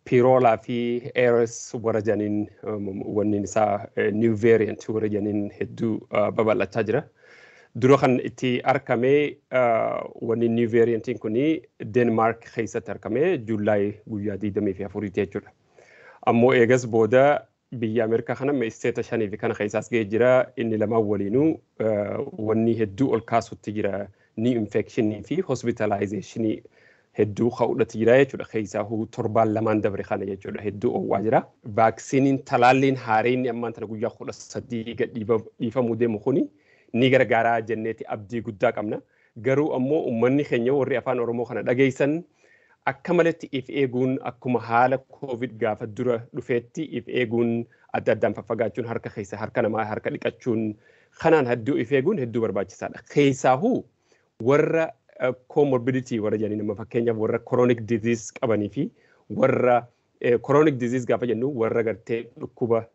Piroolaa fi Eris warra jedhaniin, wanni isaa new variant warra jedhaniin hedduu babal'achaa jira. Dura kan itti argame, wanni new variantiin kuni Denmark keessatti argame July guyyaa 24 jechuudha. Ammoo eegas booda biyya Ameerikaa kana isteeta shanii fi kana keessaas ga'ee jira. Inni lamaan waliinuu wanni hedduu ol kaasutti jira. New infectionii fi hospitalizationii hedduu ka'uudhatti jira jechuudha. Keessaa torbaan lamaan dabre kana jechuudha. Hedduu oowwaa jira. Vaaksiniin, talaalliin haareen ammaan tana guyyaa 13 gad dhiifamuu deemu kuni ni gargaaraa jenneeti abdii guddaa qabna. Garuu ammoo uummanni keenya warri afaan Oromoo kana dhageessan akka malatti if eeguun, akkuma haala COVID gaafa dura dhufeetti if eeguun, adda addaan faffagaachuun, harka keessa harka namaa harka dhiqachuun, kanaan hedduu if eeguun hedduu barbaachisaadha. Keessaahuu warra comorbidity warra jedhanii, nama fakkeenyaaf warra chronic disease qabanii fi warra chronic disease gaafa jennu warra gartee dhukkuba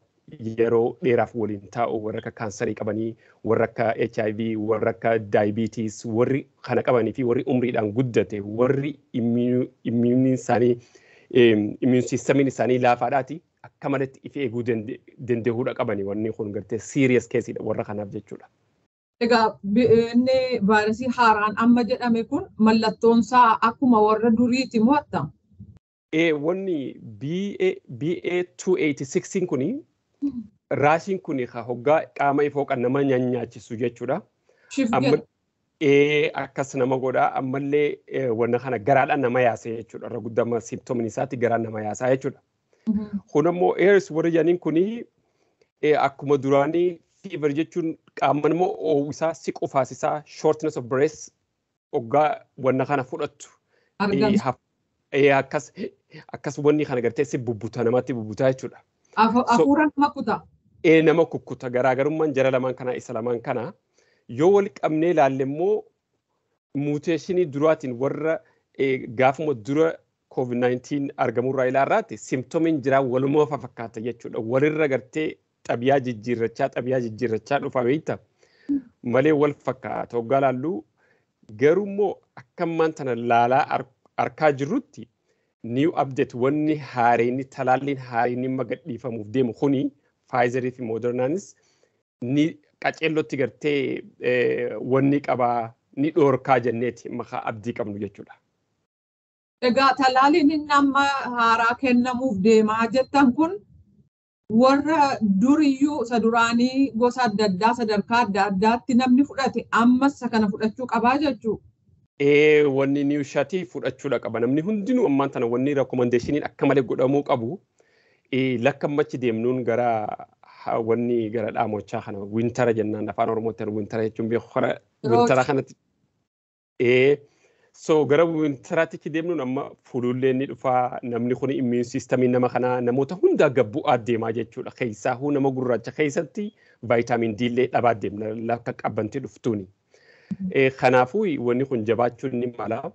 yeroo dheeraaf waliin taa'u, warra akka kaansarii qabanii, warra akka HIV, warra akka diabetes, warri kana qabanii fi warri umriidhaan guddate, warri immuunii isaanii, immune systemiin isaanii laafaadhaati akka malatti if eeguu danda'uudha qabanii. Wanni kun gartee serious caseidha warra kanaaf jechuudha. Egaa inni vaayirasii haaraan amma jedhame kun mallattoonsaa akkuma warra duriiti moo attam? Wanni BA 286 kuni, raashiin kuni hoggaa qaama ifoo kan nama nyaachisu jechuudha. Akkas nama godha. Ammallee wanna kana garaadhaan nama yaasa jechuudha. Irra guddaa symptomiin isaatti garaan nama yaasaa jechuudha. Kun ammoo Eris warri jedhaniin kuni akkuma duraanii fever jechuun qaama nama oowwisaa, si qufaasisaa, shortness of breath hoggaa wanna kana fudhattu. Akkas akkas wanni kana gartee si bubbuta, namatti bubbutaa jechuudha. Hafuura nama kuta. Nama kukkuta. Garaagarummaan jara lamaan kanaa isa lamaan kana yoo wal qabnee ilaalle immoo mutationii duraatiin warra gaafuma dura COVID-19 argamurraa ilaarraatti symptomiin jiraa waluma fakkaata jechuudha. Walirra gartee xabiyaa jijjiirrachaa xabiyaa jijjiirrachaa dhufa beekta malee wal fakkaata hoggaa laallu. Garuu immoo akka ammaan tana laalaa arkaa jirrutti new update wanni haareenni, talaalliin haareenni magadhiifamuuf deemu kuni Pfizerii fi Modernaanis ni qaceellotti gartee wanni qabaa ni dhoorkaa jenneeti maqaa abdii qabnu jechuudha. Egaa talaaliin inni amma haaraa kennamuuf deemaa jettan kun warra duriyyuu isa duraanii gosa adda addaa sadarkaa adda addaatti namni fudhate ammas isa kana fudhachuu qabaa jechuudha. Wanni new shotii fudhachuudha qaba. Namni hundinuu ammaan tana wanni recommendationiin akka malee godhamuu qabu, lakka ammachi deemnuun gara wanni gara dhaamochaa kana, wintera jennaan afaan Oromootti, wintera jechuun beeku, kana wintera kanatti. So gara winteraatti deemnuun amma fuululleen ni dhufaa. Namni kun immune systemii nama kanaa namoota hundaa gabbu'aa deemaa jechuudha. Keessaahuu nama gurraacha keessatti vitamin D illee dhabaa deemna lakka qabbantii dhuftuuni. Kanaafuu wanni kun jabaachuun ni mala.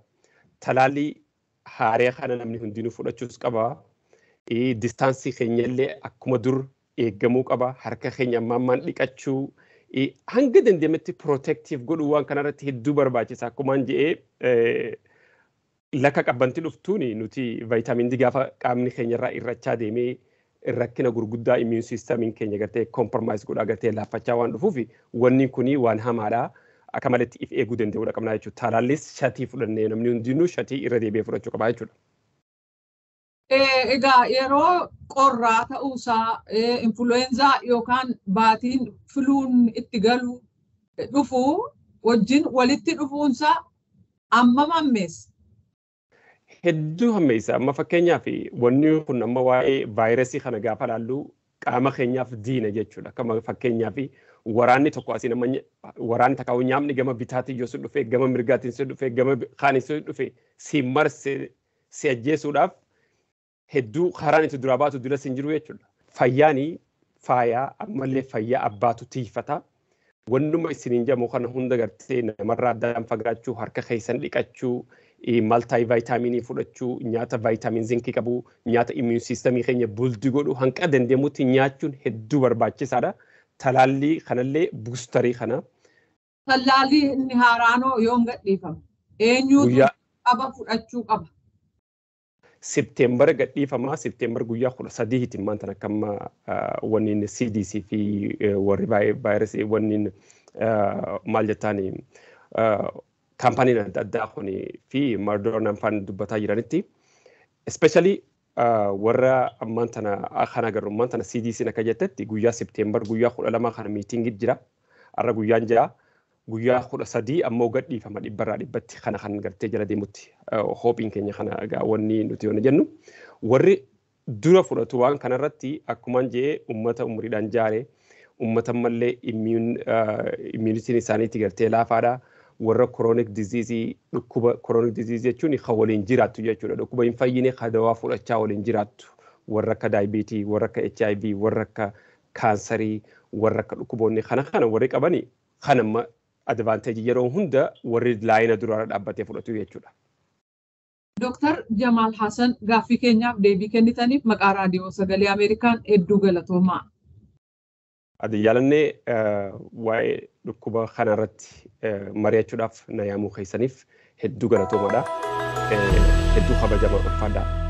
Talaallii haaree kana namni hundinuu fudhachuus qaba. Distanceii keenyallee akkuma dur eeggamuu qaba. Harka keenya ammaan ammaan dhiqachuu, hanga dandeenyetti protective godhuu waan kanarratti hedduu barbaachisa. Akkumaan jedhee, lakka qabbantii dhuftuuni nuti vitamin D gaafa qaamni keenyarraa irrachaa deemee rakkina gurguddaa immune systemiin keenya gartee compromise godhaa, gartee laaffachaa waan dhufuuf wanni kuni waan hamaadha. Akka malatti if eeguu danda'uudha qabnaa jechuudha. Talaallis shotii fudhannee namni hundinuu shotii irra deebi'ee fudhachuu qabaa jechuudha. Egaa yeroo qorraa ta'uusaa, influenza yookaan baatiin fluun itti galu dhufu wajjin walitti dhufuunsaa ammam hammeessa? Hedduu hammeessa. Amma fakkeenyaaf wanni kun amma waa'ee vaayirasii kana gaafa laallu qaama keenyaaf diina jechuudha. Akkuma fakkeenyaaf waraanni tokko asii nama waraanni takka nyaamni gama bitaatiin yoo si dhufe, gama mirgaatiin si dhufe, gama kaaniin si dhufe, si marse si ajjeesuudhaaf hedduu karaan itti duraa baatu dura sin jiru jechuudha. Fayyaani faayaa, ammallee fayyaa abbaatu tiifata. Wannuma isiniin jedhamu kana hunda gartee namarraa addaan fagaachuu, harka keessan dhiqachuu, multivitaminii fudhachuu, nyaata vitamin zincii qabu, nyaata immune systemii keenya build godhu hanqa dandeemutti nyaachuun hedduu barbaachisaadha. Talaallii kanallee boosterii kana. Talaallii inni haaraanoo yoom gadhiifama? Eenyuutu qaba fudhachuu qaba? Septeembara gadhiifamaa, Septeembar guyyaa 13tti maanta akka amma wanniin CDC fi warri vaayirasii wanniin maal jettaani kaampaaniin adda addaa kun fi Moderna faan dubbataa jiranitti, especially warra ammaan tana kan agarru, ammaan tana CDC akka jettetti guyyaa Septeembar guyyaa 12 kana meetingii jira. Har'a guyyaan 6, guyyaa 13 ammoo gadhiifama dhibbarraa dhibbatti. Kana kan gartee jala deemutti hopeiin keenya kana. Egaa wanni nuti yoona jennu, warri dura fudhatu waan kanarratti akkumaan jee ummata umuriidhaan jaare, ummata mallee immunityn isaaniitti gartee laafaadha. Warra chronic disease, dhukkuba chronic disease jechuun kan waliin jiraattu jechuudha. Dhukkuba hin fayyine kan dawaa fudhachaa waliin jiraattu. Warra akka daayibeetii, warra akka HIV, warra akka kaansarii, warra akka dhukkuboonni kana kana warri qabani kan amma advantage yeroo hunda warri linea duraarra dhaabbatee fudhatu jechuudha. Dooktar Jamaal Hassan, gaaffii keenyaaf deebii kennitaniif maqaa Raadiyoo Sagalee Ameerikaan hedduu galatoomaa. Adi jaalannee, waa'ee dhukkuba kanarratti mari'achuudhaaf na yaamuu keessaniif hedduu galatoomaadha. Hedduu kabajama, ulfaadha.